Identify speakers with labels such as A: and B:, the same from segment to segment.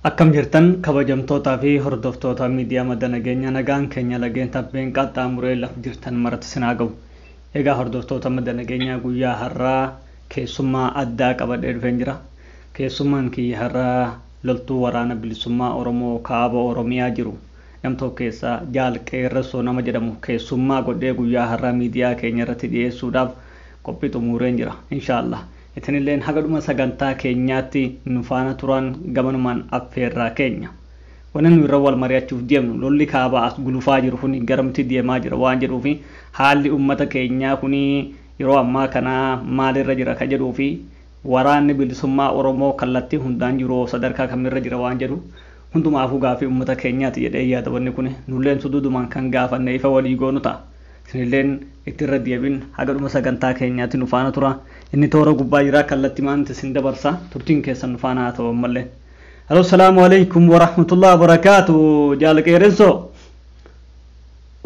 A: Akkam jirtan kabajamtootaa fi hordoftoota miidiyaa madda nageenyaa, nagaan keenya lageen tabbeen qaxxaamuree lafa jirtan maratti sinaa ga'u. Egaa hordoftoota madda nageenyaa, guyyaa har'aa keessummaa addaa qabadhee dhufeen jira. Keessummaan kiyya har'aa loltuu waraana bilisummaa Oromoo kaaba Oromiyaa jiru namtokko keessaa Jaal Qeerrassoo nama jedhamu keessummaa godhee guyyaa har'aa miidiyaa keenya irratti dhiyeessuudhaaf qophii xumureen jira. Inshaallah. Isinilleen haga dhuma sagantaa keenyaatti nu faana turan gamanumaan affeerraa keenya. Wanni nu irra wal mari'achuuf deemnu lolli kaabaa as gulufaa jiru kun garamti deemaa jira waan jedhuu fi haalli uummata keenyaa kun yeroo ammaa kana maalirra jira ka jedhuu fi waraanni bilisummaa Oromoo kallattii hundaan jiru sadarkaa kamirra jira waan jedhu hundumaafuu gaafii uummata keenyaati jedhee yaada. Wanni kun nulleen suduudumaan kan gaafanne ifa walii goonu ta'a. Isinilleen itti irra deebiin haga dhuma sagantaa keenyaatti nu faana tura. Inni toora gubbaa jira, kallattii maanti isin dabarsa, turtiin keessan nu faana haa ta'u ammallee. Halo, salaamu alaikum wa rahmatullahi wa barakaatu, Jaal Qeerrensoo.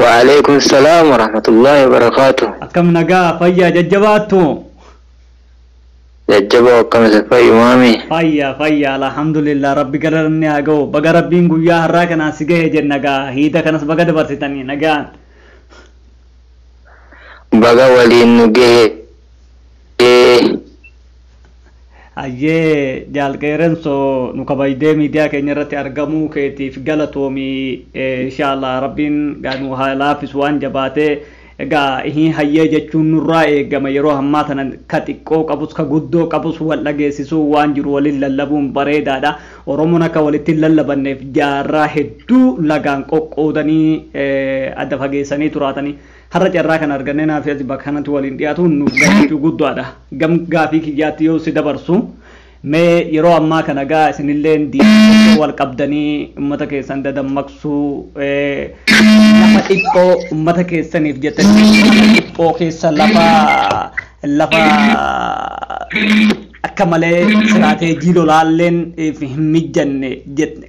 B: وعليكم السلام ورحمة الله وبركاته.
A: Akkam, nagaa, fayyaa, jajjabaattu?
B: Jajjaboo, akkam isin, fayyumaami?
A: Fayyaa fayyaa, alhamdulillah, rabbi galanni haa ga'u. Baga rabbiin guyyaa har'aa kanaan si gahe jenna gaa, hiida kanas baga dabarsitanii nagaan.
B: Baga waliin nu gahe.
A: Hayyee, Jaal Qeerrensoo, nu kabajdee miidiyaa keenya irratti argamuu keetiif galatoomii. Inshaallah rabbiin nu haa laaffisu waan jabaatee. Egaa hayyee jechuun nurraa eegama. Yeroo ammaa tana ka xiqqoo qabus ka guddoo qabus wal dhageessisuu, waan jiru waliin lallabuun bareedaadha. Oromoon akka walitti hin lallabanneef jaarraa hedduu lagaan qoqqoodanii adda fageessanii turaatanii har'a carraa kana argannee naaf as bakka kanatti waliin dhiyaatuun nuuf gammachuu guddaadha. Gam gaafii kiyyaatti yoo si dabarsu, mee yeroo ammaa kana gaa isinilleen diinota wal qabdanii uummata keessan dadammaqsuu, lafa xiqqoo uummata keessaniif jettanii lafa xiqqoo keessa lafa akka malee istiraateejii lolaalleen hin mijanne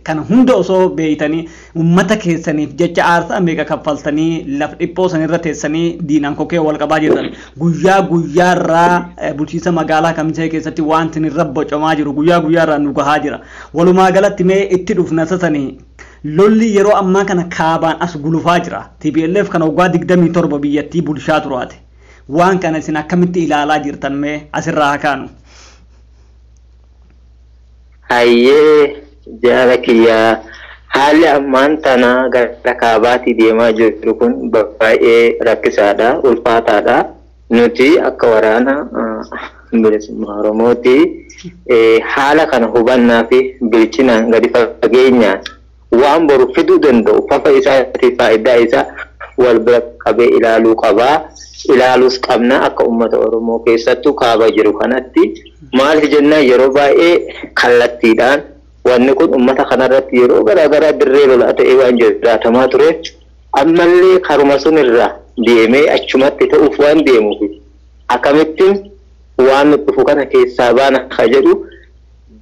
A: kana hunda osoo beeytanii uummata keessaniif jecha aarsaa meeqa kaffaltanii lafa dhiphoo sanirra teessanii diinaan kokee wal qabaa jirtan. Guyyaa guyyaarraa bulchiinsa magaalaa Kamisee keessatti wanti irra bocamaa jiru guyyaa guyyaarraa nu gahaa jira. Walumaa galatti mee itti dhufna sasanii, lolli yeroo ammaa kana kaabaan as gulufaa jira. TPLF kana waggaa 27 biyyattii bulchaa turaate. Waan kana isin akkamitti ilaalaa jirtan? Mee asirraa haa kaanu.
B: Hayyee, jaala kiyyaa, haalli ammaan tana gara kaabaatii deemaa jiru kun baay'ee rakkisaadha, ulfaataadha. Nuti akka waraana bilisummaa Oromooti haala kana hubannaa fi bilchinaan gadi fageenyaan waan boru fiduu danda'u, fafa isaatii faayidaa isaa wal bira qabee ilaaluu qabaa. Ilaaluus qabna akka uummata Oromoo keessattuu kaaba jiru kanatti. Maaliif jennaan, yeroo baay'ee kallattiidhaan wanni kun uummata kanarratti yeroo garaagaraa dirree lolaa ta'ee waan jiraatamaa tureef, ammallee karuma sun irraa deemee achumatti ta'uuf waan deemuuf, akkamittiin waan nu dhufu kana keessaa baana ka jedhu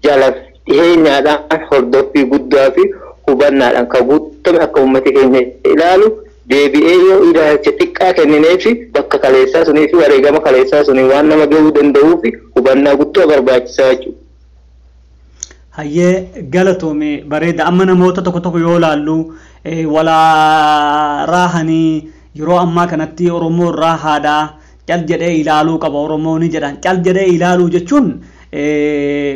B: jala dhiheenyaadhaan hordoffii guddaa fi hubannaadhaan ka guutame akka uummati keenya ilaalu, deebi'ee yoo ilaalcha xiqqaa kennineefi bakka kaleessaa sunii fi wareegama kaleessaa sunii waan nama gahuu danda'uu fi hubannaa guddaa barbaachisaa jechuudha.
A: Hayyee, galatoome, bareeda. Amma namoota tokko tokko yoo laallu walaa raahanii yeroo ammaa kanatti Oromoo irraa haadhaa cal jedhee ilaaluu qaba Oromoo ni jedhan. Cal jedhee ilaaluu jechuun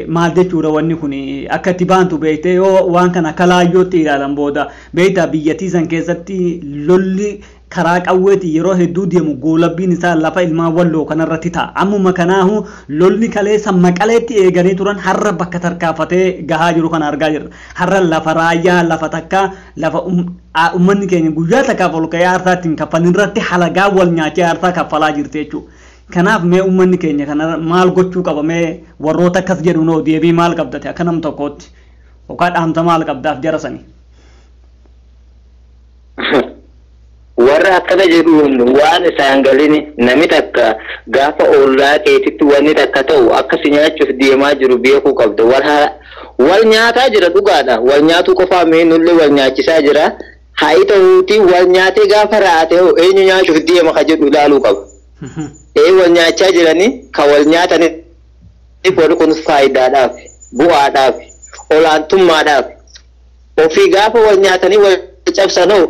A: maal jechuudha? Wanni kun akka itti baantu beektee yoo waan kana akka laayyootti ilaalan booda beektaa, biyyattii san keessatti lolli karaa qawweeti yeroo hedduu deemu goolabbiin isaa lafa ilmaan walloo kanarratti ta'a. Ammuma kanaahu lolli kaleessa Maqaleetti eeganii turan har'a bakka tarkaanfatee gahaa jiru kana argaa jirra. Har'a lafa raayyaa, lafa takka, lafa uummanni keenya guyyaa takkaaf ol ka'ee aarsaa ittiin kaffalin irratti halagaa wal nyaachee aarsaa kaffalaa jirti jechuudha. Kanaaf mee uummanni keenya kana maal gochuu qaba? Mee warroota akkas jedhu noo deebii maal qabdate akka nam tokkootti? Yookaan dhaamsa maal qabdaaf jara sanii?
B: Warra akkana jedhuun waan isaan galini, nami takka gaafa ollaa keetitti wanni takka ta'u akka si nyaachuuf deemaa jiru beekuu qabda. Wal nyaataa jira, dhugaadha. Wal nyaatuu qofaa nullee wal nyaachisaa jira. Haa ta'uuti, wal nyaatee gaafa raate hoo eenyu nyaachuuf deema ka jedhu ilaaluu qaba. Ee, wal nyaachaa jiranii kan wal nyaatanii warri kun faayidaadhaaf, bu'aadhaaf, olaantummaadhaaf. Ofii gaafa wal nyaatanii wal cabsanoo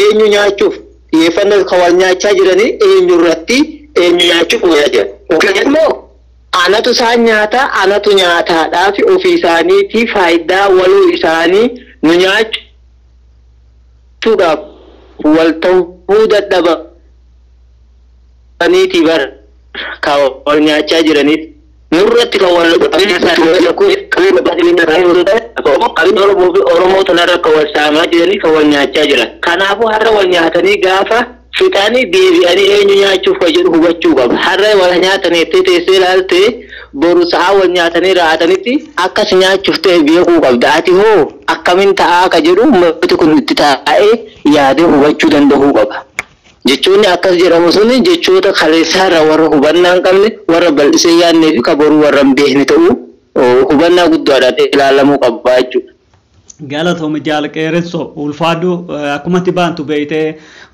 B: eenyu nyaachuuf xiyyeeffannoo kan wal nyaachaa jiranii eenyu irratti eenyu nyaachuuf wal jira. Immoo anatu isaan nyaata anatu nyaataadhaa fi ofii isaaniitii faayidaa waloo isaanii nu nyaachuudhaaf wal ta'uu dadhabaniitii bara kan wal nyaachaa jiraniif. Nurratti kan wal Oromoo tanarra kan wal saamaa jiranii kan wal nyaachaa jiran. Kanaafuu har'a wal nyaatanii gaafa fixanii deebi'anii eenyu nyaachuuf kan jedhu hubachuu qaba. Har'a wal nyaatanii itti teessee ilaalte boru sa'aa wal nyaatanii raatanitti akkas nyaachuuf ta'e beekuu qabda. Ati hoo akkamiin ta'aa ka jedhu ummati kun itti taa'ee yaadee hubachuu danda'uu qaba. Jechoonni akkas jedhamu sun jechoota kaleessaarra warra hubannaa hin qabne warra bal'isee yaadnee fi ka boruu warra hin beekne ta'uu hubannaa guddaadhaan ilaalamuu qaba jechuudha.
A: Galatoome jaal qeerranso ulfaadhu akkumatti baantu beeytee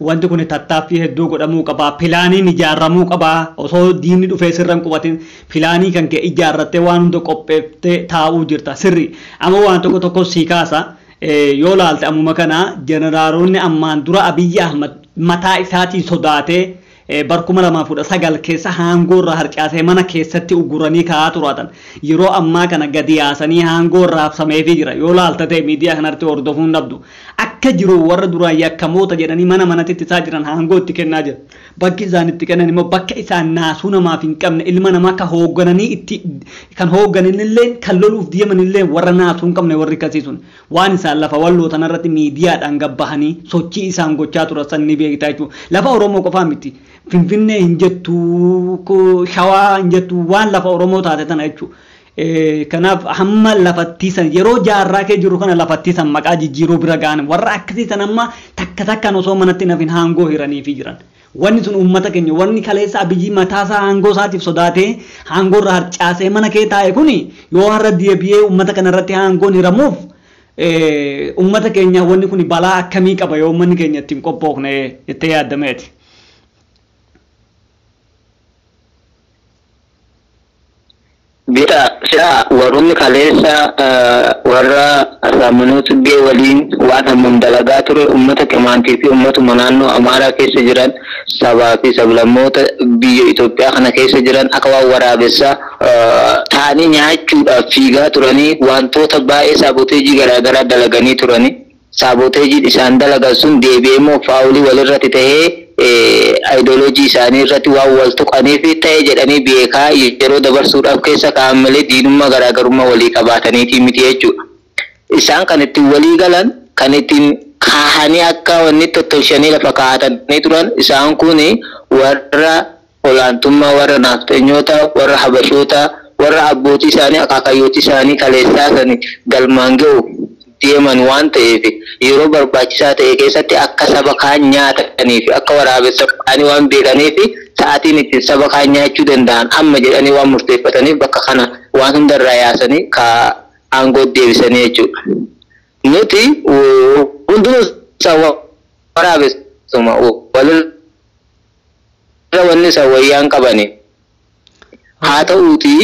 A: wanti kun tattaaffii hedduu godhamuu qaba pilaaniin ijaaramuu qaba osoo diinni dhufee sirra hin qubatin pilaanii kan kee ijaarrattee waan hunda qopheeftee taa'uu jirta sirri amma waan tokko tokko sii kaasa yoo laalte ammuma kana jeneraalonni ammaan dura Abiyyi Ahmad mataa isaatiin sodaatee barkuma 2019 keessa haangoo irraa harcaasee mana keessatti uguranii kaa'aa turaatan yeroo ammaa kana gadi yaasanii haangoo irraa hafsameefii jira yoo laalta ta'e miidiyaa kanarratti hordofuun dhabdu akka jiru warra duraan yakkamoota jedhanii mana manatti ittisaa jiran haangoo itti kennaa jira bakki isaan itti kennan immoo bakka isaan naasuu namaaf hin qabne ilma namaa kan hooggananii itti kan hooggananillee kan loluuf deemanillee warra naasuu hin qabne warri akkasii sun waan isaan lafa walloo tanarratti miidiyaadhaan gabbahanii sochii isaan gochaa turan san ni beektaa jechuudha lafa Oromoo qofaa miti. Finfinnee hin jettu shawaa hin jettu waan lafa Oromoo taate tana jechuudha. Kanaaf hamma lafattiisan yeroo jaarraa kee jiru kana lafattiisan maqaa jijjiiruu bira ga'an warra akkasii san amma takka takkaan osoo manatti nafin haangoo hiraniifii jiran. Wanni sun uummata keenya wanni kaleessa Abiyyi mataasaa haangoo isaatiif sodaatee haangoo irraa harcaasee mana kee taa'e kuni yoo har'a deebi'ee uummata kanarratti haangoon hiramuuf uummata keenya wanni kun balaa akkamii qaba yoo uummanni keenya ittiin qophoofne jettee yaaddameeti.
B: Bita si'a warroonni kaleessa warra Asaaminoo Tsiggee waliin waan hammam dalagaa ture uummata Qimaantii fi uummatuma naannoo Amaaraa keessa jiran sabaa fi sablammoota biyya Itoophiyaa kana keessa jiran akka waan waraabessaa ta'anii nyaachuudhaaf fiigaa turanii wantoota baay'ee saaboteejii garaagaraa dalaganii turanii. Saaboteejiin isaan dalagan sun deebi'ee immoo faawulii walirratti ta'ee ayidooloojii isaanii irratti waan wal tuqanii fi ta'e jedhanii beekaa yeroo dabarsuudhaaf keessa kaa'an malee diinummaa garaagarummaa walii qabaataniitii miti jechuudha. Isaan kan ittiin walii galan kan ittiin kaahanii akka wanni tottolchanii lafa kaa'atanii turan isaan kun warra olaantummaa warra naafteenyoota warra habashoota warra abbootii isaanii akaakayyootii isaanii kaleessaa sani galmaan ga'u deeman waan ta'eef yeroo barbaachisaa ta'e keessatti akka saba kaan nyaatanii fi akka waraabessa kaanii waan beekanii fi sa'aatiin ittiin saba kaan nyaachuu danda'an amma jedhanii waan murteeffataniif bakka kana waan hundarraa yaasanii ka aangoo deebisanii jechuudha. Nuti hundinuu waraabessuma walirra wanni isa wayyaan qabani. Haa ta'uutii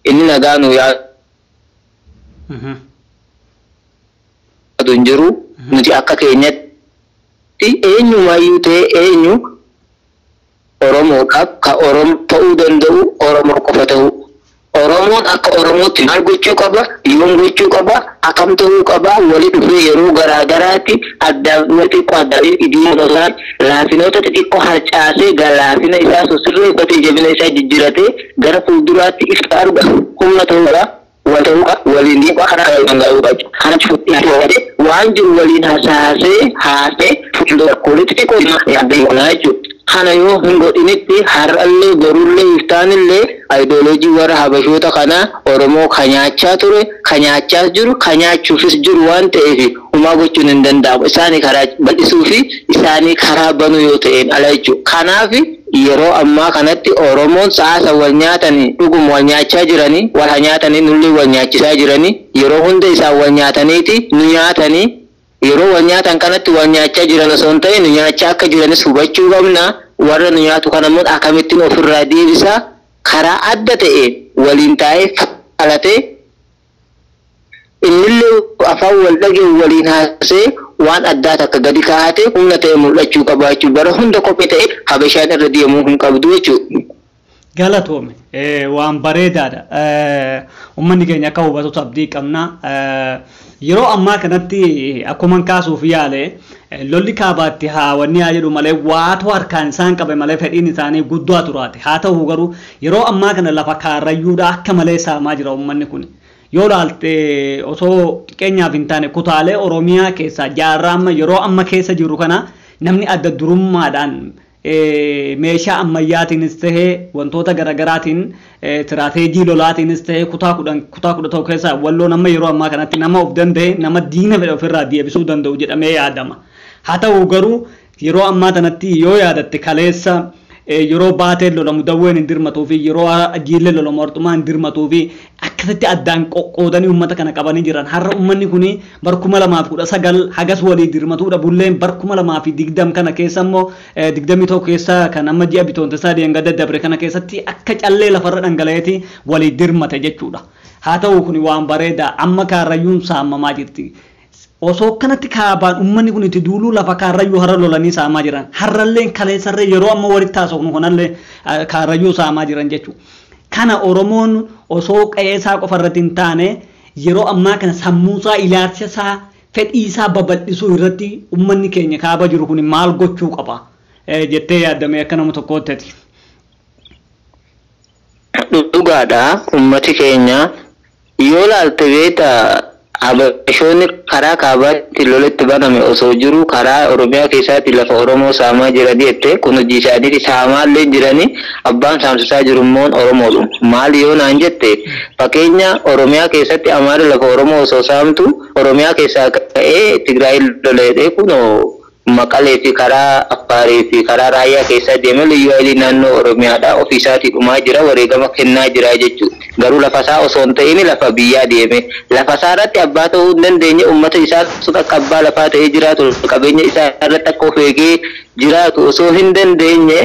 B: inni nagaa nu yaadu hin jiru nuti akka keenyatti eenyumaayyuu ta'e eenyu Oromoodhaaf ka Oromoo ta'uu danda'u Oromoo qofa ta'uu. Oromoon akka Oromootti maal gochuu qaba? Yoom gochuu qaba? Akkam ta'uu qaba? Wali dhufee yeroo garaa garaatti adda xiqqoo adda idiimoota laafinoota xixiqqoo harcaasee laafina isaa sirreeffatee jabina isaa jijjiiratee gara fuulduraatti ifa arga humna ta'uu qaba. Wal ta'uu qaba. Waliin dhiibbaa karaa kan ga'uu qaba. Kana waan jiru waliin hasaasee haasee fuuldura xixiqqoo yaadee jechuudha. Kana yoo hin godhinitti har'allee borullee iftaanillee ayidooloojii warra habashoota kanaa Oromoo ka nyaachaa ture, ka nyaachaas jiru, ka nyaachuufis jiru waan ta'eef homaa gochuun hin danda'amu. Isaanii karaa bal'isuu fi isaanii karaa banuu yoo ta'een ala jechuudha. Kanaaf yeroo ammaa kanatti Oromoon sa'aasa wal nyaatanii dhuguma wal nyaachaa jiranii, wal haa nyaatanii nullee wal nyaachisaa jiranii yeroo hunda isaan wal nyaataniiti nu nyaatanii yeroo wal nyaatan kanatti wal nyaachaa jiran osoo hin ta'in nu nyaachaa akka jiranis hubachuu qabna. Warra nu nyaatu kana immoo akkamittiin ofirraa deebisaa karaa adda ta'een waliin taa'ee falatee innillee afaan wal dhaga'u waliin haasee waan addaa takka gadi kaa'ate humna ta'e mul'achuu qaba jechuudha. Bara hunda kophee ta'e Habashaan irra deemuu hin qabdu jechuudha.
A: Galatoome, waan bareedaadha. Uummanni keenya akka hubatutu abdii qabna. Yeroo ammaa kanatti akkuma kaasuuf yaale, lolli kaabaatti haa wanni haa jedhu malee, waatu harkaan isaan qabe malee fedhiin isaanii guddaa turaate. Haa ta'u garuu yeroo ammaa kana lafa kaarrayyuudha akka malee saamaa jira uummanni kun. Yoo laalte, osoo xiqqeenyaaf hin taane, kutaalee Oromiyaa keessaa jaarraa amma yeroo amma keessa jiru kana namni adda durummaadhaan meeshaa ammayyaatiinis tahee, wantoota garaagaraatiin, tiraateejii lolaatiinis tahee, kutaa 10, kutaa 11 keessaa Walloon amma yeroo ammaa kanatti nama of danda'e, nama diina fedhe ofirraa deebisuu danda'u jedhamee yaadama. Haa ta'u garuu yeroo ammaa kanatti yoo yaadatte, kaleessa yeroo baateen lolamu dawween hin dirmatuu fi yeroo jiillee lolamu horxumaa hin dirmatuu fi akkasitti addaan qoqqoodanii uummata kana qabanii jiran. Har'a uummanni kun bar 2019 hagas walii dirmatuudha bulleen, bar 2020 kana keessa immoo, 21 keessa kan amma ji'a bitootessaa deengada dabre kana keessatti akka callee lafarra dhangala'eeti walii dirmate jechuudha. Haa ta'u, kun waan bareedaa. Amma kaarrayyuun saamamaa jirti. Osoo akkanatti kaabaan uummanni kun itti duuluu, lafa kaarrayyuu har'a lolanii saamaa jiran. Har'allee, kaleessarree, yeroo amma walitti haasofnu kanallee kaarrayyuu saamaa jiran jechuudha. Kana Oromoon osoo qe'ee isaa qofa irratti hin taane, yeroo ammaa kana sammuusaa, ilaalcha isaa, fedhii isaa babal'isuu irratti uummanni keenya kaaba jiru kun maal gochuu qaba jettee yaaddame akka nama tokkootti?
B: Dhugaadha, ummati keenya yoo laalte beektaa, Habashoonni karaa kaabaatti lolatti baname osoo jiru karaa Oromiyaa keessaatti lafa Oromoo saamaa jiran jette. Kun hojii isaaniiti, saamaallee jirani, abbaan saamsisaa jiru immoo Oromoodha. Maal yoo naan jette, fakkeenya Oromiyaa keessatti Amaara lafa Oromoo osoo saamtu Oromiyaa keessaa ka'ee Tigraay loleedhe. Kunoo Maqalee fi karaa Affaarii fi karaa Raayyaa keessa deemee liyyuu hayilii naannoo Oromiyaadha ofiisaatii dhumaa jira, wareegama kennaa jira jechuudha. Garuu lafa isaa osoo hin ta'in lafa biyyaa deeme. Lafa isaa irratti abbaa ta'uu hin dandeenye. Uummata isaa sun akka abbaa lafaa ta'ee jiraatu, qabeenya isaa irratti akka of eegee jiraatu osoo hin dandeenye,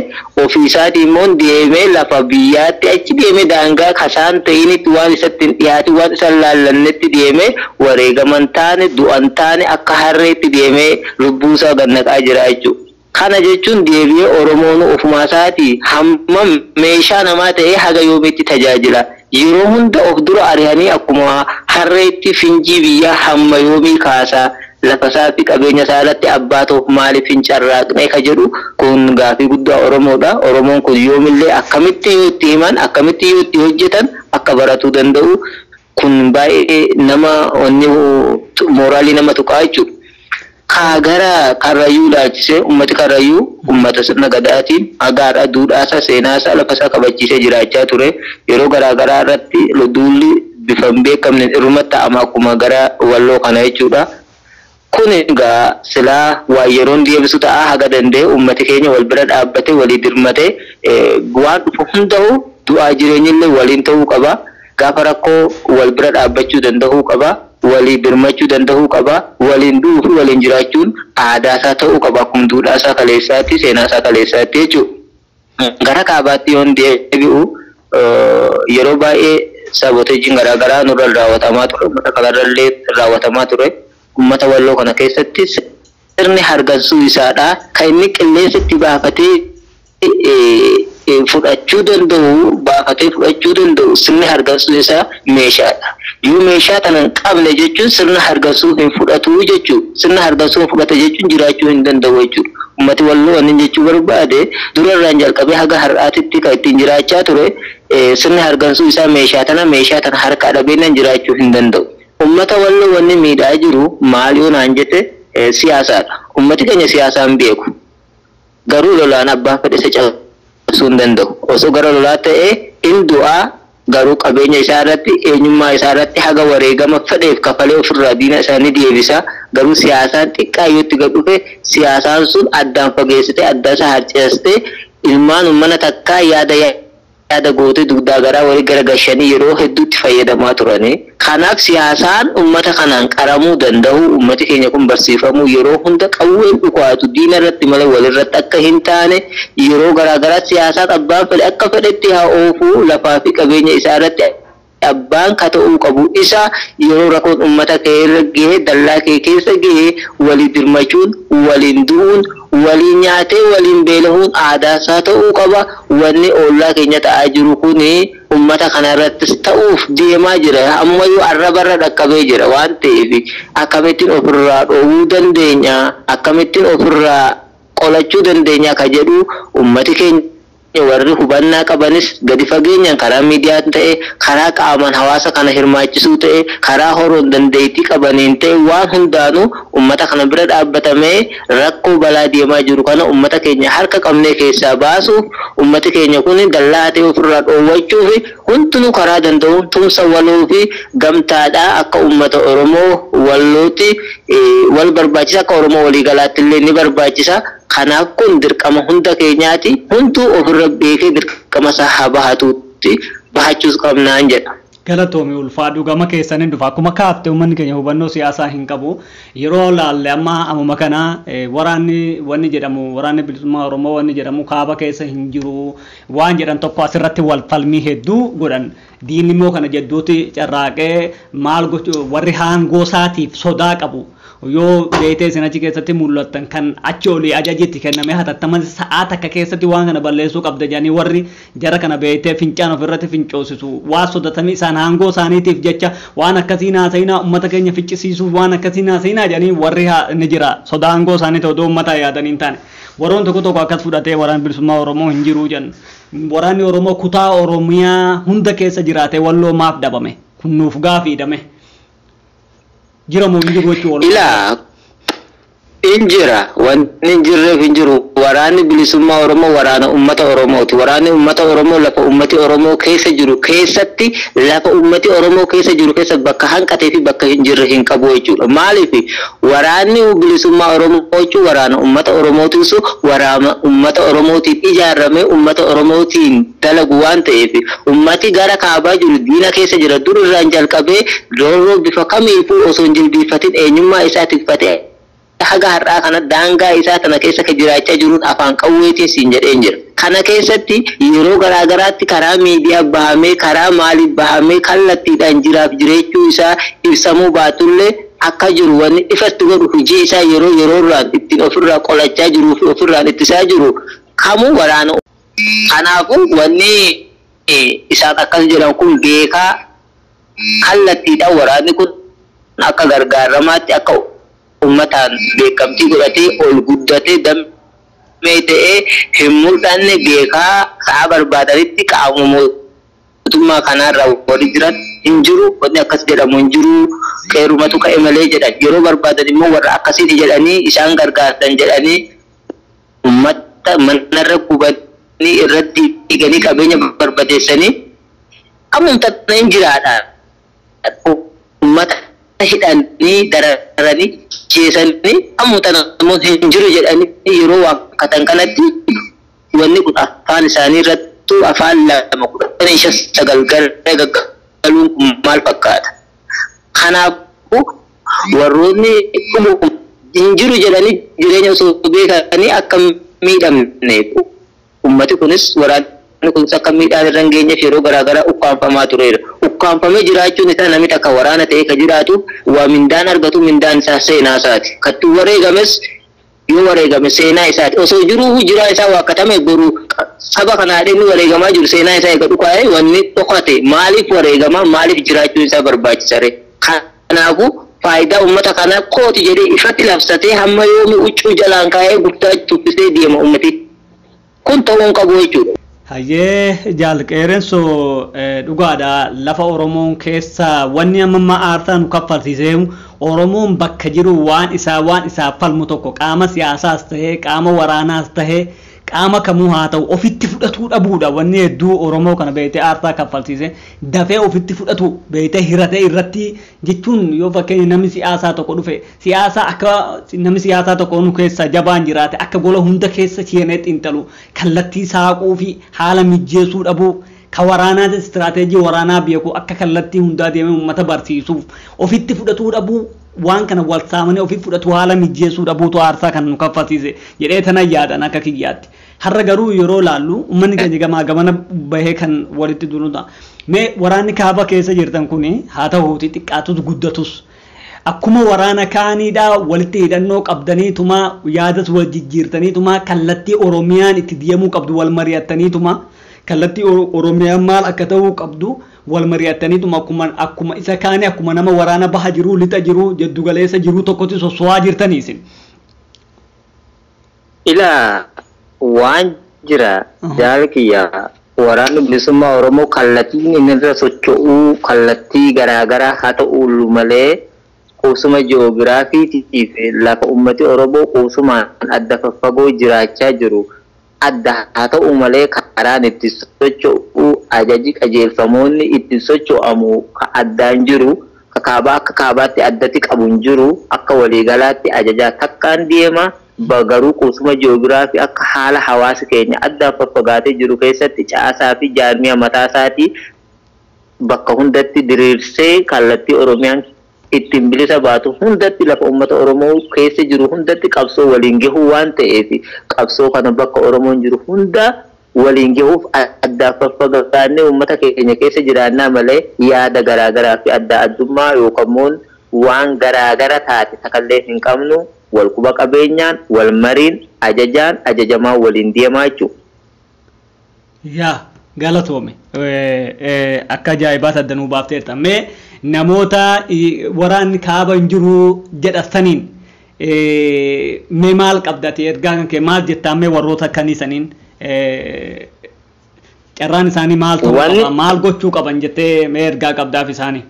B: ofiisaatii immoo deemee lafa biyyaatti achi deemee daangaa kasaan ta'initti, waan isatti hin dhiyaatin, waan isa laallannetti deemee wareegaman taane, du'an taane, akka harreetti deemee lubbuu isaa gannaqaa jira jechuudha. Kana jechuun deebi'ee Oromoon ofumaa isaatii hammam meeshaa namaa ta'ee haga yoomiitti tajaajila? Yeroo hunda of dura ari'anii akkuma harreetti finjii biyyaa hamma yoomii kaasaa? Lafa isaa fi qabeenya isaa irratti abbaa ta'uuf maaliif hin carraaqne ka jedhu kun gaafii guddaa Oromoodha. Oromoon kun yoomillee akkamitti yoo itti himan, akkamitti yoo itti hojjetan akka baratuu danda'u, kun baay'ee nama wanni mooraalii nama tuqaa jechuudha. Kaa gara Karrayyuu ilaalchisee, uummati Karrayyuu uummata sirna gadaatiin hagaadha, duudhaasaa, seenaasaa, lafasaa kabachiisee jiraachaa ture. Yeroo garaagaraa irratti duulli bifa hin beekamne irrumatti ta'ama, akkuma gara Walloo kana jechuudha. Kun egaa silaa waa yeroon deebisu ta'a. Haga danda'e uummati keenya wal bira dhaabbatee walii dirmatee waan dhufu hunda'u du'aa jireenyillee waliin ta'uu qaba. Gaafa rakkoo wal bira dhaabbachuu danda'uu qaba. Walii birmachuu danda'uu qaba. Waliin du'uu fi waliin jiraachuun aadaa isaa ta'uu qaba. Akkuma duudhaa isaa kaleessaatti, seenaa isaa kaleessaatti jechuudha. Gara kaabaatti yoon deebi'u, yeroo baay'ee saboteejiin garaagaraa nurra raawwatamaa ture. Uummata kanarrallee raawwatamaa ture. Uummata Walloo kana keessatti sirni hargansuu isaadha. Kan inni qilleensa itti baafatee fudhachuu danda'u, baafatee fudhachuu danda'u, sirni hargansuu isaa meeshaadha. Yoo meeshaa kana hin qabne jechuun sirna hargansuu hin fudhatu jechuudha. Sirna hargansuu hin fudhate jechuun jiraachuu hin danda'u jechuudha. Uummati Walloo wanni jechuu barbaade, durarraan jalqabee haga har'aatitti kan ittiin jiraachaa ture sirni hargansuu isaa meeshaa tana. Meeshaa tana harkaa dhabeenyaan jiraachuu hin danda'u. Uummata Walloo wanni miidhaa jiru maal yoo naan jette, siyaasaadha. Uummati keenya siyaasaan beeku. Garuu lolaan abbaan fedhe isa cabsuu hin danda'u. Osoo gara lolaa ta'ee in du'aa, garuu qabeenya isaa irratti, eenyummaa isaa irratti haga wareegama fedheef kafalee ofirraa diina isaa ni deebisa. Garuu siyaasaan xiqqaa yoo itti gad dhufe, siyaasaan sun addaan fageessitee, adda isa harcaastee, ilmaan mana takkaa yaada yaada gootee dugdaa garaa walii gara gashanii yeroo hedduutti fayyadamaa turani. Kanaaf siyaasaan uummata kanaan qaramuu danda'u, uummati keenya kun barsiifamuu, yeroo hunda qawween dhukaatu diina irratti malee walirratti akka hin taane, yeroo garaagaraa siyaasaan abbaan fedhe akka fedhetti haa oofuu, lafaa fi qabeenya isaa irratti abbaa Dhugaan ka ta'uu qabu isa yeroo rakkoon uummata kee irra gahee, dallaa kee keessa gahee, walii dirmachuun, waliin du'uun, waliin nyaatee waliin beelahuun aadaa isaa ta'uu qaba. Wanni ollaa keenya ta'aa jiru kuni uummata kanarrattis ta'uuf deemaa jira. Ammayyuu arrabarra dhaqqabee jira waan ta'eef, akkamittiin ofirraa dhoowwuu dandeenya, akkamittiin ofirraa qolachuu dandeenya ka jedhu, uummati keenya warri hubannaa qabanis gadi fageenyaan karaa miidiyaan ta'e, karaa qaamaan hawaasa kana hirmaachisuu ta'e, karaa horoon dandeettii qabaniin ta'e, waan hundaanuu uummata kana bira dhaabbatamee rakkoo balaa deemaa jiru kana uummata keenya harka qabnee keessaa baasuuf, uummati keenya kun dallaa ta'e ofirraa dhoowwachuuf, hundinuu karaa danda'uun tumsa waloo fi gamtaadhaa akka uummata Oromoo Wallootti wal barbaachisa, akka Oromoo waliigalaatti illee ni barbaachisa. Kanaaf kun dirqama hunda keenyaati. Hunduu ofirra beekee dirqama isaa haa bahatuutti bahachuus qabnaan jedha.
A: Galatoomi, ulfaadhu. Gama keessaniin dhufa. Akkuma kaafte, uummanni keenya hubannoo siyaasaa hin qabu. Yeroo laalle amma ammuma kana waraanni wanni jedhamu, waraanni bilisummaa Oromoo wanni jedhamu kaaba keessa hin jiru waan jedhan tokko asirratti wal falmii hedduu godhan. Diinni immoo kana jedduutti carraaqee maal gochuu, warri haangoo isaatiif sodaa qabu, yoo beetee isin achi keessatti mul'attan, kan achi olii ajajitti kenname hatattama sa'aa takka keessatti waan kana balleessuu qabda jedhanii, warri jara kana beetee fincaan ofirratti fincoosisu waa sodatanii, isaan aangoo isaaniitiif jecha waan akkasii naasayinaa, uummata keenya ficcisiisuuf waan akkasii naasayinaa jedhanii, warri ni jira sodaa aangoo isaanii ta'u uummata yaadanii hin taane. Warroon tokko tokko akkas fudhatee waraanni bilisummaa Oromoo hin jiru jedhan. Waraanni Oromoo kutaa Oromiyaa hunda keessa jiraatee Walloo maaf dhabame? Kun nuuf gaafiidhame. Jira moo hin jiru jechuudha?
B: Ilaa, in jira. Wanni hin jirreef hin jiru. Waraanni bilisummaa Oromoo waraana uummata Oromooti. Waraanni uummata Oromoo lafa uummati Oromoo keessa jiru keessatti, lafa uummati Oromoo keessa jiru keessa bakka hanqatee fi bakka hin jirre hin qabu jechuudha. Maaliif? Waraanni bilisummaa Oromoo jechuun waraana uummata Oromootiisu, waraana uummata Oromootiin ijaaramee uummata Oromootiin dalagu waan ta'eef, uummati gara kaabaa jiru diina keessa jira. Dur irraan jalqabee roorroo bifa kamiifuu osoo hin jilbiifatin eenyummaa isaa tikfatee haga har'aa kana daangaa isaa tana keessa ka jiraachaa jiruun afaan qawweetiin siin jedheen jira. Kana keessatti yeroo garaa garaatti karaa miidiyaa bahamee, karaa maaliif bahamee, kallattiidhaan jiraaf jireechuu isaa ibsamuu baatullee, akka jiru wanni ifatti godhu hojii isaa yeroo yeroorraan ittiin ofirraa qolachaa jiruu fi ofirraan ittisaa jiru kamuu waraana. Kanaafuu wanni isaan akkas jedhan kun beekaa kallattiidhaan waraanni kun akka gargaaramaatti, akka uummataan beekamtii godhatee ol guddatee damee ta'ee hin mul'anne, beekaa sa'a barbaadanitti qaama mootummaa kanaarraa warri jiran hin jiru, wanni akkas jedhamu hin jiru, qeerumatu ka'e malee jedhan. Yeroo barbaadan immoo warra akkasiiti jedhanii isaan gargaartan jedhanii uummata manarra gubanii, irratti diiganii, qabeenya barbadeessanii ammumta hin jiraadha. Uummata hidhanii dararanii jeesanii ammumta namoota hin jiru jedhanii yeroo waakkatan kanatti, wanni kun afaan isaanii irrattuu afaan 2 15 9 gara gaggaluun kun maal fakkaata? Kanaafuu warroonni hin jiru jedhanii jireenya osoo beekanii akka miidhamne, ummati kunis waraanni kunis akka miidhaan irra hin geenyeef yeroo garaagaraa ukkaanfamaa tureera. Ukkaanfamee jiraachuun isaa, namni takka waraana ta'ee ka jiraatu waa mindaan argatu, mindaan isaa seenaa isaati. Kattu wareegames yoo wareegame seenaa isaati. Osoo jiruu jiraa isaa waakkatame, boru saba kanaa inni wareegamaa jiru seenaa isaa eega dhukaa'e, wanni dhokate maaliif wareegamaa, maaliif jiraachuun isaa barbaachisare? Kanaafuu faayidaa uummata kanaa kooti jedhee ifatti labsatee hamma yoomi huccuu jalaan kaa'ee guddaa tuffisee deema uummati? Kun ta'uu hin qabu jechuudha.
A: Hayyee jaal Qeerrenso, dhugaadha. Lafa Oromoon keessa wanni amma aarsaa nu kaffalsiisee, Oromoon bakka jiru waan isaa falmu tokko, qaama siyaasaas tahee, qaama waraanaas tahee, qaama kamuu haa ta'u, ofitti fudhatuu dhabuudha. Wanni hedduu Oromoo kana beektee aarsaa kaffalsiise dafee ofitti fudhatu, beektee hiratee irratti jechuun, yoo fakkeenya namni siyaasaa tokko dhufe, siyaasaa akka namni siyaasaa tokko nu keessa jabaan jiraate, akka gola hunda keessa seenee xiinxalu kallattii saaquu fi haala mijjeessuu dhabuu, ka waraanaas istiraateejii waraanaa beeku akka kallattii hundaa deemee uummata barsiisuuf ofitti fudhatuu dhabuu, waan kana wal saamanii ofitti fudhatu haala mijjeessuu dhabuutu aarsaa kan nu kaffalsiise jedhee tana yaadan akka kiyyaatti. Har'a garuu yeroo laallu uummanni keenya gamaa gamana bahee kan walitti dunuudha. Mee waraanni kaaba keessa jirtan kun haa ta'uuti xiqqaatus guddatus akkuma waraana kaaniidha walitti hidhannoo qabdaniituma yaadas wal jijjiirtaniituma kallattii Oromiyaan itti deemuu qabdu wal mari'attaniituma kallattii Oromiyaan maal akka ta'uu qabdu wal mari'attaniituma akkuma isa kaanii akkuma nama waraana baha jiruu lixa jiruu jiddugaleessa jiruu tokkotti sosso'aa jirtanii isin.
B: Ilaa waan jira jaal kiyya waraanni bilisummaa Oromoo kallattiin inni irra socho'uu kallattii garaagaraa haa ta'u malee qubsuma ji'oogiraafiitii fi lafa uummati Oromoo qubsumaan adda faffagoo jiraachaa jiru adda haa ta'u malee karaan itti socho'u ajaji qajeelfamoonni itti socho'amu ka addaan jiru ka kaabaa akka kaabaatti addatti qabu hin jiru akka waliigalaatti ajajaa takkaan deema. Garuu qubsuma ji'oogiraafii akka haala hawaasa keenya addaan faffagaatee jiru keessatti caasaa fi jaarmiyaa mataa isaatii bakka hundatti diriirsee kallattii Oromiyaan ittiin bilisa baatu hundatti lafa uummata Oromoo keessa jiru hundatti qabsoo waliin gahuu waan ta'eef qabsoo kana bakka Oromoon jiru hunda waliin gahuuf addaan faffagaannee uummata keenya keessa jiraannaa malee yaada garaagaraa fi adda addummaa yookaan waan garaagara taate takallee hin qabnu. Wal quba qabeenyaan, wal mariin, ajajaan, ajajamaa waliin deemaa jechuudha.
A: Yaa galatoome akka ajaa'ibaatti adda nuu baafteerta. Mee namoota waraanni kaaba hin jiru jedhataniin mee maal qabdate ergaa kan kee maal jettaa mee warroota akkanii saniin carraan isaanii maal ta'uu qaba maal gochuu qaban jettee mee ergaa qabdaaf isaanii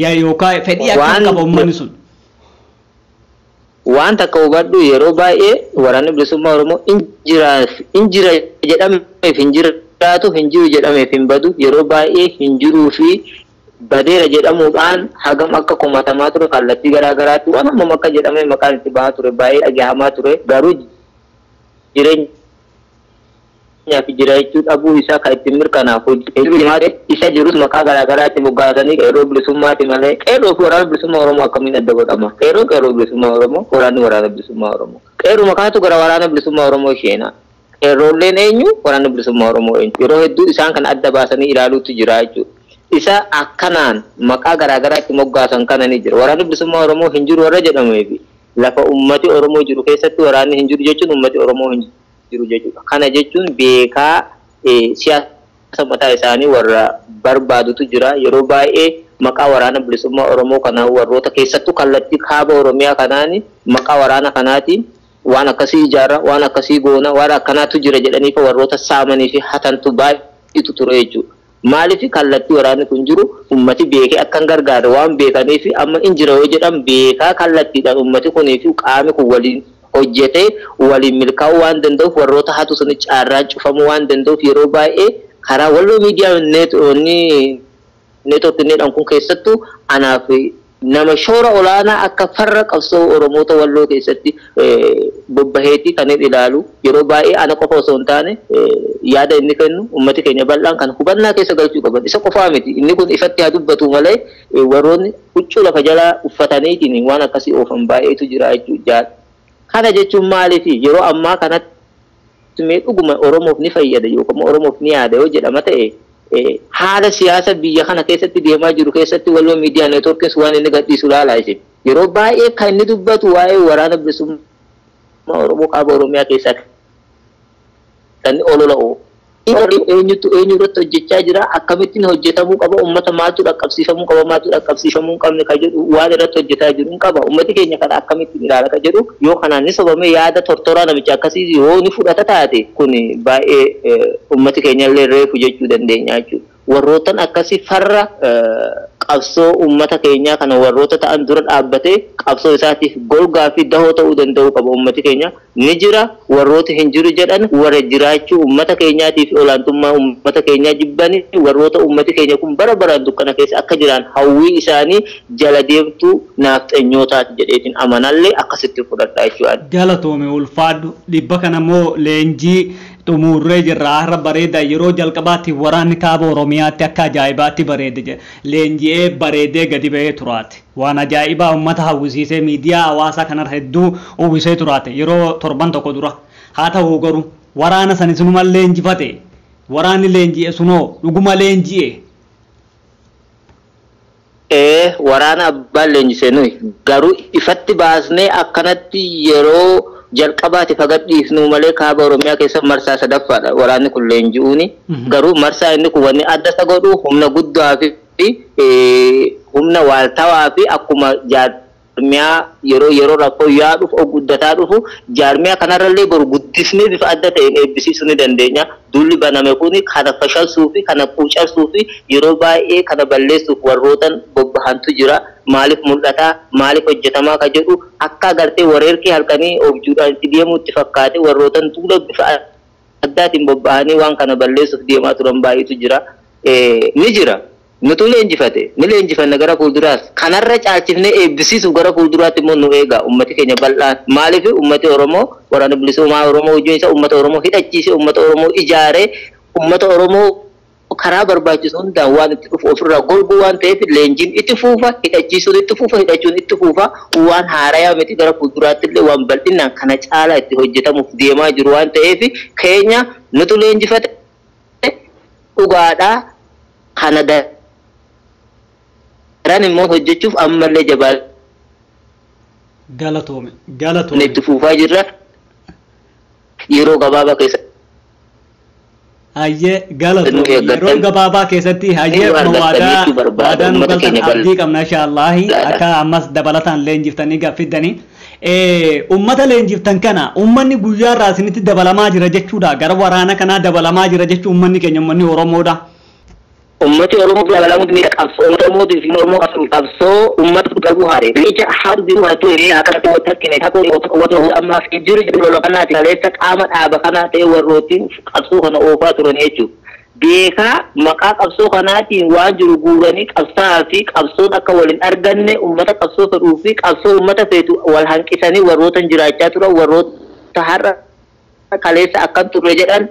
A: yaa yookaan fedhii akkam qaba uummanni sun.
B: Waan takka hubadhu yeroo baay'ee waraanni bilisummaa Oromoo in jira jedhameef hin jiraatu hin jiru jedhameef hin badu yeroo baay'ee hin jiruu fi badeera jedhamuudhaan hagam akka komatamaa ture kallattii garaa garaatti waan hammam akka jedhamee maqaan itti bahaa ture baay'ee dhagahamaa ture garuu jireenyaa fi jiraachuu dhabuu isaa kan ittiin mirkanaaf hojii isa jirus maqaa garaa garaatti moggaasanii qeerroo bilisummaati malee qeerroo fi waraana bilisummaa Oromoo akkamiin adda godhama? Qeerroo qeerroo bilisummaa Oromoo, waraanni waraana bilisummaa Oromoo. Qeerroo makaatu gara waraana bilisummaa Oromoo isheenaa. Qeerroolleen eenyu? Waraana bilisummaa Oromoo eenyu? Yeroo hedduu isaan kan adda baasanii ilaaluutu jira jechuudha. Isa akkanaan maqaa garaa garaatti moggaasan kana ni jira. Waraanni bilisummaa Oromoo hin jiru warra jedhameefi lafa uummati Oromoo jiru keessatti waraanni hin jiru jechuun uummati Oromoo hin jiru jechuudha. Kana jechuun beekaa siyaasa mataa isaanii warra barbaadutu jira. Yeroo baay'ee maqaa waraana bilisummaa Oromoo kanaa warroota keessattuu kallattii kaaba Oromiyaa kanaan maqaa waraana kanaatiin waan akkasii ijaarra, waan akkasii goona, waan akkanaatu jira jedhanii warroota saamanii fi hatantu baay'eetu ture jechuudha. Maaliif kallattii waraanni kun jiru uummati beekee akka hin gargaarre waan beekaniif amma in jira yoo jedhan beekaa kallattiidhaan uummati kunii fi qaamni kun waliin hojjetee waliin milkaa'uu waan danda'uuf warroota hatu sun carraan cufamuu waan danda'uuf yeroo baay'ee karaa walloo miidiyaa neetwoorkiin kun keessattuu anaaf nama shoora olaanaa akka farra qabsoo Oromoota walloo keessatti bobbaheetii kan inni ilaalu yeroo baay'ee ana qofa osoo hin taane yaada inni kennu uummati keenya bal'aan kan hubannaa keessa galchuu qaban isa qofaa miti inni kun ifatti haa dubbatu malee warroonni huccuu lafa jalaa uffataniitiin waan akkasii oofan baay'eetu jira jechuudha. Kana jechuun maaliif yeroo ammaa kanatti mee dhuguma Oromoof ni fayyada yookaan Oromoof ni yaada yoo jedhama ta'e haala siyaasa biyya kana keessatti deemaa jiru keessatti walloo miidiyaa neetwoorkiin waan inni gadhiisu ilaalaa isin. Yeroo baay'ee kan inni dubbatu waa'ee waraana bilisummaa Oromoo kaaba Oromiyaa keessaa kan inni olola'u. Eenyutu eenyu irratti hojjechaa jira akkamittiin hojjetamuu qaba uummata maaltu dhaqqabsiifamuu qaba maaltu dhaqqabsiifamuu hin qabne kan jedhu waan irratti hojjetaa jiru hin qaba uummati keenya kana akkamittiin ilaala kan jedhu yoo kanaan ni sobame yaada tortoraa namicha akkasii yoo ni fudhata taate kun baay'ee uummati keenya illee reefu jechuu dandeenya jechuudha. Warrootan akkasii farra qabsoo uummata keenyaa kana warroota ta'an dura dhaabbatee qabsoo isaatiif golgaa fi dahoo ta'uu danda'uu qaba uummati keenya ni jira warroota hin jiru jedhan warra jiraachuu uummata keenyaatiif olaantummaa uummata keenyaa jibbanii warroota uummati keenya kun bara baraan dukkana keessa akka jiran hawwii isaanii jala deemtuu naafxanyootaati jedheetiin amanallee akkasitti fudhadhaa jechuudha.
A: Galatoome ulfaadhu dhibba kana immoo leenjii xumurree jirra har'a bareeda yeroo jalqabaatti waraanni kaaba Oromiyaatti akka ajaa'ibaatti bareede jedha. Leenji'ee bareedee gadi ba'ee turaate. Waan ajaa'ibaa uummata hawwisiisee miidiyaa hawaasaa kanarra hedduu uwwisee turaate yeroo torban tokko dura. Haa ta'u garuu waraana san isinuma leenjifate waraanni leenji'e sunoo dhuguma leenji'e
B: Waraana abbaan leenjisee nuyi garuu ifatti baasnee akkanatti yeroo jalqabaati fagadhiisnu malee kaaba Oromiyaa keessa marsaa sadaffaadha waraanni kun leenji'uuni. Garuu marsaa inni kun wanni adda isa godhu humna guddaa fi humna waaltawaa fi akkuma jaarmiyaa yeroo yeroo rakkoo yaa dhufu guddataa dhufu jaarmiyaa kanarrallee boru guddisnee bifa adda ta'een eebbisiisuu ni dandeenya. Duulli baname kun kana fashalsuu fi kana quucarsuu fi yeroo baay'ee kana balleessuuf warrootan bobbahantu jira. Maaliif mul'ataa maaliif hojjetamaa ka jedhu akka agartee wareerkii halkanii objuudhaan itti deemuutti fakkaate warrootan duula bifa addaatiin bobba'anii waan kana balleessuuf deemaa turan baay'eetu jira. Ni jira. Nutu leenjifate ni leenjifanna gara fuulduraas kanarra caalchifnee eebbisiisuuf gara fuulduraatti immoo nu eega ummati keenya bal'aan. Maaliif ummati Oromoo waraana bilisummaa Oromoo hojiin isaa ummata Oromoo hidhachiisee ummata Oromoo ijaaree ummata Oromoo karaa barbaachisu hundaan waan itti dhufu ofirraa golguu waan ta'eef leenjiin itti fuufa hidhachiisuun itti fuufa hidhachuun itti fuufa waan haarayaa miti gara fuulduraatti illee waan bal'inaan kana caalaa itti hojjetamuuf deemaa jiru waan ta'eef keenya nutu leenjifate dhugaadhaa kana daran immoo hojjechuuf ammallee jabaa
A: Galatoome galatoome
B: itti fuufaa jirra yeroo gabaabaa keessa.
A: Hayyee galatoome yeroo gabaabaa keessatti hayyee waadaa waadaa nu galtan abdii qabna inshaallahi akka ammas dabalataan leenjiftanii gaffiddanii. Ummata leenjiftan kana ummanni guyyaa irraa isinitti dabalamaa jira jechuudha gara waraana kanaa dabalamaa jira jechuu ummanni keenya ummanni Oromoodha.
B: Ummati Oromoo dabalamuu ni qabsoo Oromoo fi Oromoo qabsoo ummata galuu haare riicha haadhu biru hattu hiree akka ta'u takkine takko wata ammaaf jiru jiru lola kanaati kaleessa qaama dhaaba kanaa ta'e warrootiin qabsoo kana oofaa turan jechuudha. Beekaa maqaa qabsoo kanaatiin waan jiru guuranii qabsaa fi qabsoon akka waliin arganne ummata qabsoo fedhuu fi qabsoo ummata feetu wal hanqisanii warrootan jiraachaa turan warroota har'a kaleessa akkam turre jedhan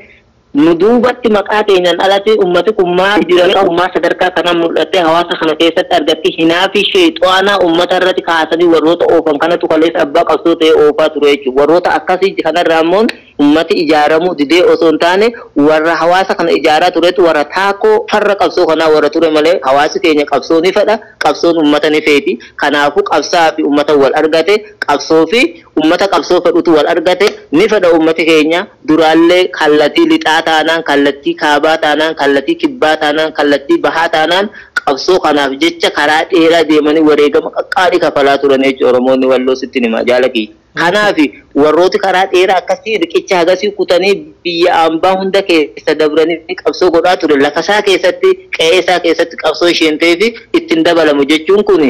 B: nu duubatti maqaa keenyaan alatti ummati kun maal jiran ummaa sadarkaa kana mul'attee hawaasa kana keessatti argatti hinaa fi sheexoonaa ummata irratti kaasanii warroota oofan kanatu kaleessa abbaa qabsoo ta'ee oofaa ture jechuudha. Warroota akkasii kanarraa immoo ummati ijaaramuu didee osoo hin taane warra hawaasa kana ijaaraa turetu warra taakoo farra qabsoo kanaa warra ture malee hawaasi keenya qabsoo ni fedha qabsoon ummata ni feeti. Kanaafuu qabsaa fi ummata wal argate qabsoo fi ummata qabsoo fedhutu wal argate ni fedha ummati keenya duraallee kallattii lixaa taanaan kallattii kaabaa taanaan kallattii kibbaa taanaan kallattii bahaa taanaan qabsoo kanaaf jecha karaa dheeraa deemanii wareegama qaqqaalii kafalaa turan jechuudha Oromoonni walloo sitti hima jaalakii. Kanaaf warrooti karaa dheeraa akkasii riqicha hagasii kutanii biyya ambaa hunda keessa dabranii qabsoo godhaa ture lafasaa keessatti qe'ee isaa keessatti qabsoo isheen ta'eef ittiin dabalamu jechuun kun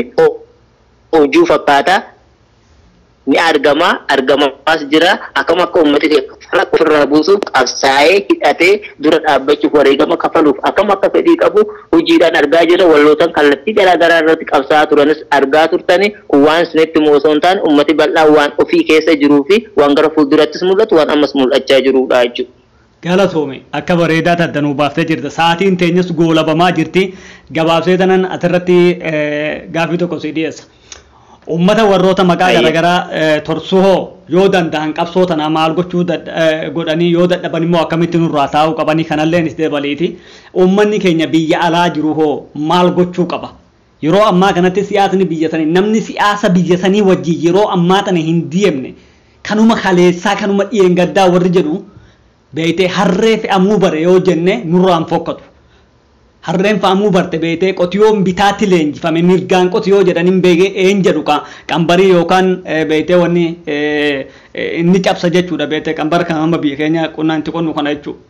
B: hojii fakkaata. Ni argama argamaas jira akkam akka uummati ofirraa buusuuf qabsaa'ee hidhatee dura dhaabbachuuf wareegama kafaluuf akkam akka fedhii qabu hojiidhaan argaa jira wallootan kallattii garaagaraa irratti qabsaa'aa turanis argaa turtani kun waan isinitti osoo hin taane uummati bal'aan waan ofii keessa jiruu fi waan gara fuuldurattis mul'atu waan ammas mul'achaa jirudha jechuudha.
A: Galatoome akka bareedaa taddanuu baaftee jirta sa'aatiin teenyas goolabamaa jirti gabaabsee tanan asirratti gaaffii tokko si dhiyeessa. Ummata warroota maqaa garaagaraa torsuu hoo yoo danda'an qabsoo tanaa maal gochuu godhanii yoo dadhaban immoo akkamitti nurraa taa'uu qabanii kanallee ni dabaleeti. Uummanni keenya biyya alaa jiru hoo maal gochuu qaba? Yeroo ammaa kanatti siyaasni biyya sanii namni siyaasa biyya sanii wajjin yeroo ammaa tana hin deemne kanuma kaleessaa kanuma dhiyeengaddaa warri jedhu beeytee harree fe'amuu bare yoo jenne nurraan fokkatu. Harreen fe'amuu barte beeytee qotiyoon bitaatti leenjifame mirgaan qotiyoo jedhaniin beekee een jedhu qambarii yookaan beeytee wanni inni cabsa jechuudha beeytee qambara kan amma biyya keenya qonnaan itti qonnu kana jechuudha.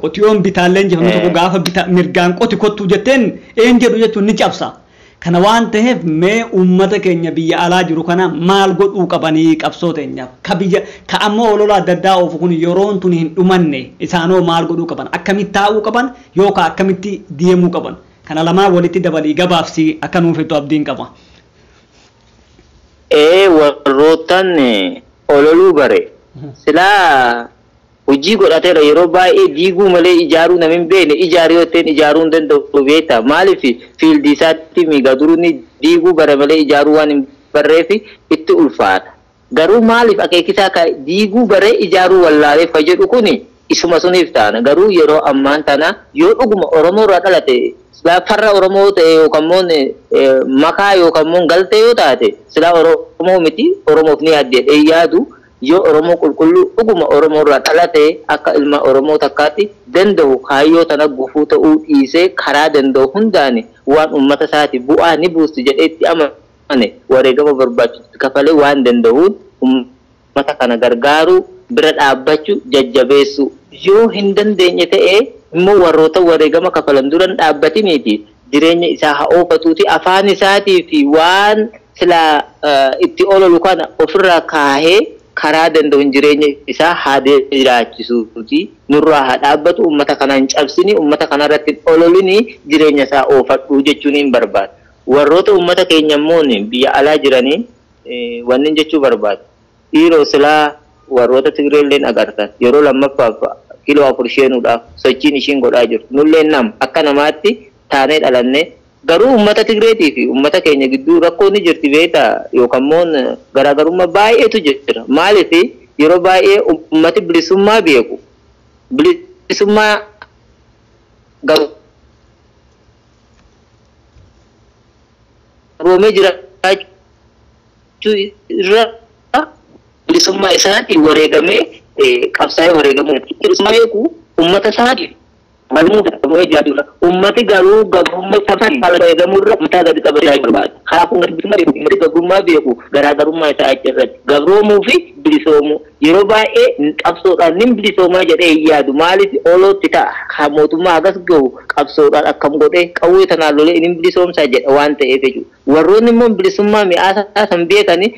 A: Qotiyoon bitaan leenjifame tokko gaafa mirgaan qoti kottuu jetteen een jedhu jechuun ni cabsa. Kana waan ta'eef mee uummata keenya biyya alaa jiru kana maal godhuu qabanii qabsoo teenyaaf ka biyya ka ammoo olola adda addaa oofu kun yeroon tun hin dhumanne isaanoo maal godhuu qaban akkamitti taa'uu qaban yookaan akkamitti deemuu qaban kana lamaan walitti dabalii gabaabsi akka nuuf itti abdiin qaba.
B: Warrootan ololuu bare silaa hojii godhateera yeroo baay'ee diiguu malee ijaaruu namni hin beekne ijaaruu yoo ta'e ijaaruu hin danda'u beekta maaliif fiildii isaatti miigaa duruun diiguu bare malee ijaaruu waan hin barreef itti ulfaata garuu maaliif akeekisaa ka diiguu bare ijaaruu wallaaleef ka jedhu kuni isuma suniif taana garuu yeroo ammaan tana yoo dhuguma Oromoo irraa dhalate Silaa farra Oromoo ta'e yookaan immoo makaa yookaan immoo galtee yoo taate silaa Oromoo miti, Oromoof ni yaadde jedhee yaadu. Yoo Oromoo qulqulluu dhuguma Oromoo irraa dhalate akka ilma Oromoo takkaatti danda'u kaayyoo tana gufuu ta'uu dhiisee karaa danda'u hundaan waan uummata isaati bu'aa ni buusti jedhee itti amane wareegama barbaachisu kafalee waan danda'uun uummata kana gargaaru, bira dhaabbachuu, jajjabeessu. Yoo hin dandeenye ta'ee immoo warroota wareegama kafalan duran dhaabbatiniiti jireenya isaa haa oofatuuti, afaan isaatii fi waan silaa itti ololu kana ofirraa kaahee karaa danda'uun jireenya isaa haa jiraachisuuti, nurraa haa dhaabbatu, uummata kana hin cabsini, uummata kana irratti hin ololini, jireenya isaa oofadhu jechuun hin barbaadu. Warroota uummata keenya immoo biyya alaa jiranii wanni jechuu barbaadu. Dhiiroo silaa warroota Tigreelleen agartan yeroo lammaffaaf kiiloo 4 sheenuudhaaf sochiin ishiin godhaa jirtu. Nulleen nama akka namaatti taanee dhalannee garuu uummata Tigreetii fi uummata keenya gidduu rakkoo ni jirti beektaa, yookaan immoo garaagarummaa baay'eetu jira. Maaliif yeroo baay'ee uummati bilisummaa beeku, bilisummaa gabroomee jiraachuu irra bilisummaa isaatiin wareegamee qabsaa'ee wareegamuu bilisummaa beeku uummata isaatiin malmuu gabroomee jiraachuu. Uummati garuu gabrummaa isaatiin wareegamuu irra mataa gadi qabatee barbaada. Kanaafuu uummati bilisummaa beeku, uummati gabrummaa beeku garaagarummaa isaa achirratti gabroomuu fi bilisoomuu yeroo baay'ee qabsoodhaan nin bilisoomaa jedhee hin yaadu. Maaliif olootti ta'a? Kan mootummaa hagas gahu qabsoodhaan akkam godhee qawwee tanaan lolee nin bilisoomsaa jedha waan ta'eef jechuudha. Warroonni immoo bilisummaa mi'aasaa san beekanii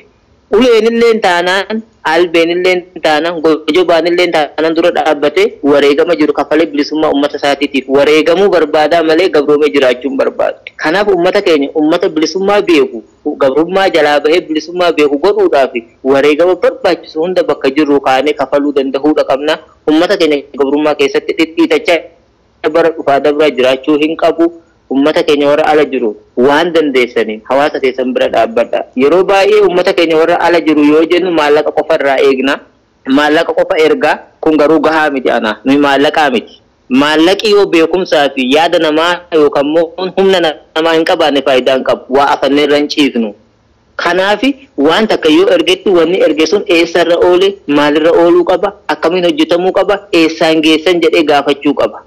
B: uleenillee taanaan, albeenillee taanaan, gojobaanillee taanaan dura dhaabbatee wareegama jiru kafalee bilisummaa uummata isaatiitiif wareegamuu barbaadaa malee gabroomee jiraachuu hin barbaadu. Kanaaf uummata keenya uummata bilisummaa beeku, gabrummaa jalaa bahee bilisummaa beeku godhuudhaaf wareegama barbaachisu hunda bakka jirru kaanee kafaluu danda'uudha qabna. Uummata keenya gabrummaa keessatti dhidhiitachaa bara dhufaa dabraa jiraachuu hin qabu. Uummata keenya warra ala jiru waan dandeessaniin hawaasa keessan bira dhaabbadha. Yeroo baay'ee uummata keenya warra ala jiru yoo jennu maallaqa qofa irraa eegna. Maallaqa qofa ergaa, kun garuu gahaa miti ana. Nuyi maallaqaa miti. Maallaqi yoo beekumsaa fi yaada namaa yookaan immoo humna namaa hin qabaanne faayidaa hin qabu. Waa afannee irra hin ciifnu. Kanaaf waan takka yoo ergetti wanni erge sun eessarra oole, maalirra ooluu qaba, akkamiin hojjetamuu qaba, eessaan geessan jedhee gaafachuu qaba.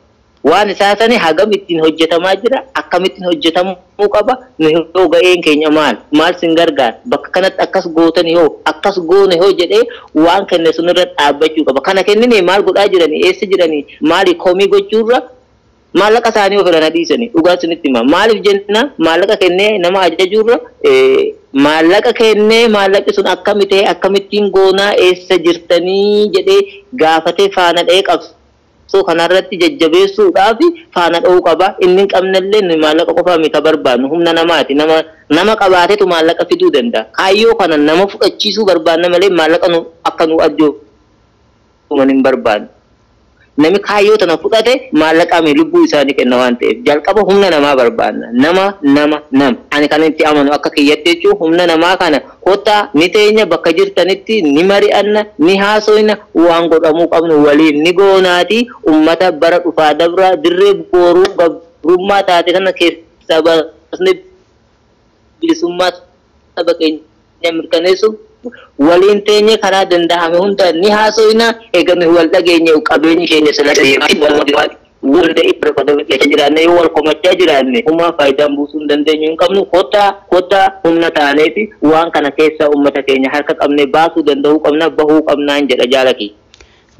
B: Waan isaa sani hagam ittiin hojjetamaa jira, akkamittiin hojjetamuu qaba, nu yoo ga'een keenya maal, maal sin gargaara, bakka kanatti akkas gootan yoo, akkas goone yoo jedhee waan kenne sunirra dhaabbachuu qaba. Kana kennine maal godhaa jiranii, eessa jiranii, maali komii gochuurra maallaqa isaanii ofirra dhiisanii dhugaa sinitti hima. Maaliif jenna maallaqa kennee nama ajajuurra maallaqa kennee maallaqi sun akkami ta'e akkamittiin goonaa eessa jirtanii jedhee gaafatee faana dha'ee qabsu. So kanarratti jajjabeessuudhaaf faana dha'uu qaba. Inni hin qabnellee nuyi maallaqa qofaa miti barbaadnu, humna namaati. Nama qabaatetu maallaqa fiduu danda'a. Kaayyoo kana nama fudhachiisuu barbaadna malee maallaqa nu akka nu arjooman hin barbaadnu. Namni kaayyoo tana fudhate maallaqa mi lubbuu isaanii kenna waan ta'eef jalqaba humna namaa barbaadna. Nama nama nama ani kan itti amanu akka kiyyatti jechuun humna namaa kana kottaa ni teenya bakka jirtanitti ni mari'anna, ni haasoyna, waan godhamuu qabnu waliin ni goonaati. Uummata bara dhufaa dabraa dirree booruu gabrummaa taate kana keessaa baasnee bilisummaa saba keenya mirkaneessuuf waliin teenye karaa danda'ame hunda ni haasoyna. Egaa nuyi wal dhageenye qabeenyi keenya sila wal da'ii jiraanne yoo wal komachaa jiraanne humna faayidaan buusuu hin dandeenyu hin qabnu. Kottaa kottaa humna taaneeti waan kana keessa uummata keenya harka qabnee baasuu danda'uu qabna, bahuu qabnaan jedha jaalaki.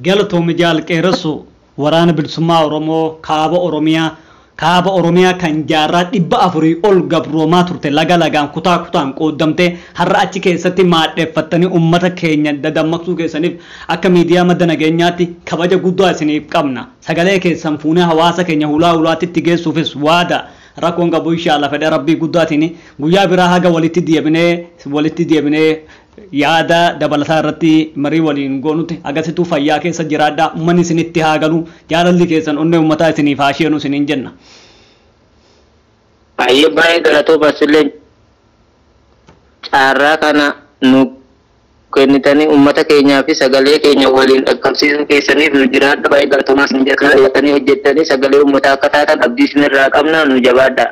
A: Galatoomi jaal Qeerransu. Waraana bilisummaa Oromoo kaaba Oromiyaa, kaaba Oromiyaa kan jaarraa 400 ol gabroomaa turte laga lagaan kutaa kutaan qooddamtee har'a achi keessatti maadheeffattanii uummata keenya dadammaqsuu keessaniif akka miidiyaa madda nageenyaatti kabaja guddaa isiniif qabna. Sagalee keessan fuunee hawaasa keenya hulaa hulaatti itti geessuufis waada rakkoon qabu inshaalla fedha rabbii guddaatiin guyyaa biraa haga walitti deebinee yaada dabalataa irratti marii waliin goonutti agarsiituu fayyaa keessa jiraadhaa. Uummanni isinitti haa galu, jaalalli keessan onnee uummataa isiniif haa sheenu isiniin jenna.
B: Baay'ee baay'ee galatooma, sillee carraa kana nu kennitanii uummata keenyaa fi sagalee keenya waliin dhaqqabsiisuu keessaniif nu jiraadha. Baay'ee galatoomaa isin jedha. Hojjettanii sagalee uummataa akka taatan abdii isinirraa qabna, nu jabaadha.